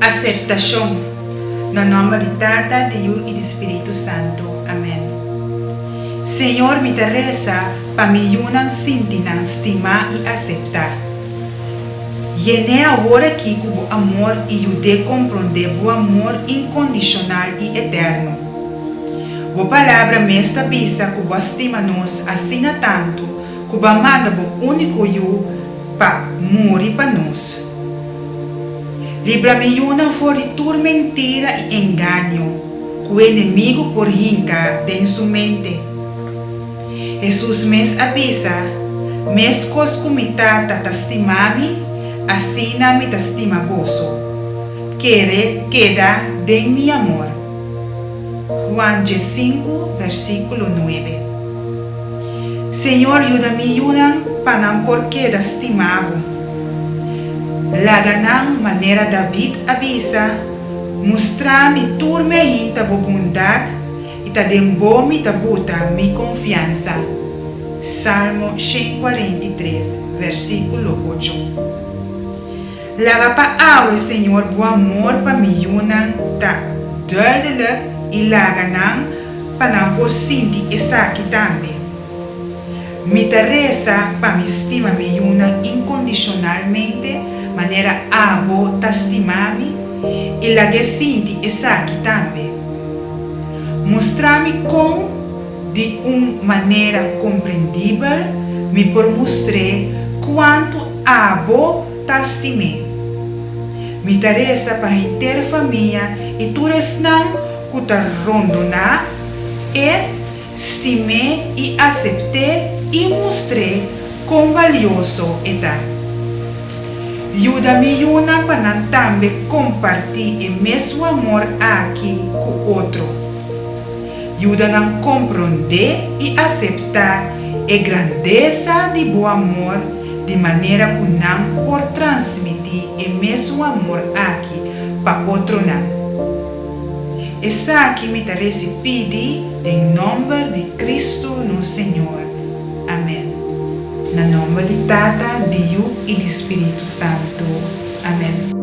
Aseptashon. Na nòmber di Tata, di Yu i di Spiritu Santu. Amèn. Señor mi ta resa pa mi yunan sinti nan stimá i aseptá. Yen'é awor aki ku bo amor i yud'é komprondé bo amor inkondishonal i eterno. Bo Palabra mes ta bisa ku bo a stima nos asina tantu ku bo a manda bo úniko Yu pa muri pa nos. Libra mi yunan for di tur mentira i engaño ku e enemigu por hinka den su mente. Hesus mes a bisa, Meskos ku mi Tata ta stima mi, asina mi ta stima boso. Kere keda den mi amor. Juan diesinku, versíkulo nuebe. Señor yuda mi yunan pa nan por keda stima bo. Laga nan, manera David a bisa, Mustra mi tur meinta bo bondat i ta den bo mi ta buta mi konfiansa. Salmo 143, versíkulo ocho. Laga pa awe, Señor, bo amor pa mi yunan ta duidelik i laga nan pa nan por sinti esaki tambe. Mi ta resa pa mi stima mi yunan inkondishonalmente manera abo ta stima mi i lag'é sinti esaki tambe. Mustra mi kon di un manera komprendibel mi por mustr'é kuantu abo ta stim'é. Mi ta resa pa henter famia i tur esnan ku ta rondoná e, stim'é i asept'é i mustr'é kon balioso e ta. Yuda mi yunan pa nan tambe kompartí e mesun amor aki ku otro. Yuda nan komprondé i aseptá e grandesa di bo amor di manera ku nan por transmití e mesun amor aki pa otronan. Esaki mi ta resi pidi den nòmber di Kristu nos Señor. Amèn. Na nòmber di Tata, di Yu i di Spiritu Santu. Amèn.